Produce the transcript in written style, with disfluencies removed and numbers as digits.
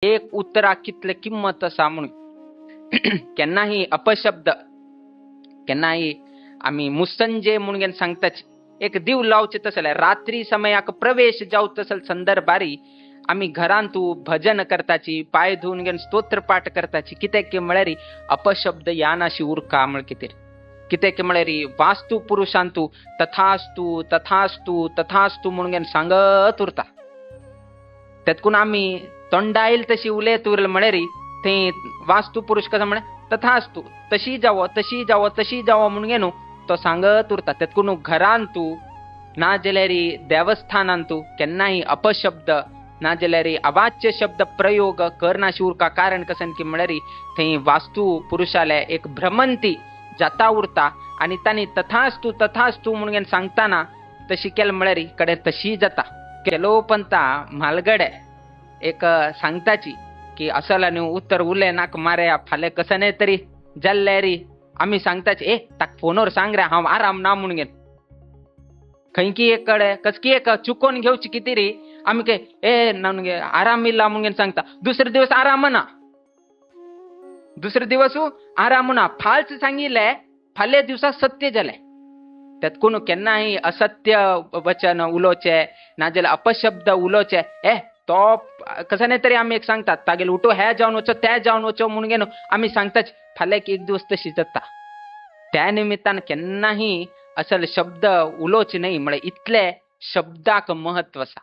एक उतराक कितले किंमत आसा म्हणून. केन्नाही अपशब्द, केन्नाही आमी मुसंजे म्हणून सांगताच, एक दीव लावचे तसले रात्री समयाक प्रवेश जावत तसल संदर्भारी आमी घरांतू भजन करताची, पाय धुवन घेवन स्तोत्र पाठ करताची. कित्याक की म्हळ्यार अपशब्द यानाशी उरका म्हळ कितें कित्याक म्हळ्यार वास्तू पुरुषांतू तथास्तू तथास्तू तथास्तू म्हणून घेवन सांगत उरता. तेतकून आमी तोंडायल तशी उलयत उरल म्हळ्यार थंय वास्तू पुरुष कसो म्हळ्यार तथास्तू तशी जावो तशी जावो तशी जावो म्हणून घेवन तो सांगत उरता. तेतकून घरांतू ना जाल्यार देवस्थानांतू केन्नाय अपशब्द ना जाल्यार अवाच्य शब्द प्रयोग करनाशी उरका. कारण कसन की म्हळ्यार थंय वास्तू पुरुषाले एक भ्रमंती जाता उरता आनी तांणी तथास्तू तथास्तू म्हणून सांगताना तशी केलें म्हळ्यार कडेन तशी जाता. केलो पंता म्हालगडे एक सांगताची की असला न्हू उत्तर उलय नाक मारे फाल्यां कसं नाही तरी जाल्ले री आमी सांगताची ए ताका फोनवर सांग रे हांव आराम ना म्हणून घेवन खंयकी एक कडे कसकी एक चुकोवन घेवची कितें री आमी के ए ना आराम इल्ला म्हणून सांगता. दुसरे दिवस आराम ना, दुसरे दिवस आराम ना, फाल्स सांगिल्ले फाल्या दिवसा सत्य जालें. तेतकून केन्नाय असत्य वचन उलोवचें नाजाल्यार अपशब्द उलोवचे ए तो कसं नाही तरी आमी एक सांगतात तागेले उठो हे जावन वचो ते जावन वचो म्हणून घेवन आमी सांगताच फाल्यां एक दिवस तशी जाता. त्या निमित्तान केन्नाही असल शब्द उलोवचे न्हय म्हळ्यार इतले शब्दाक महत्व आसा.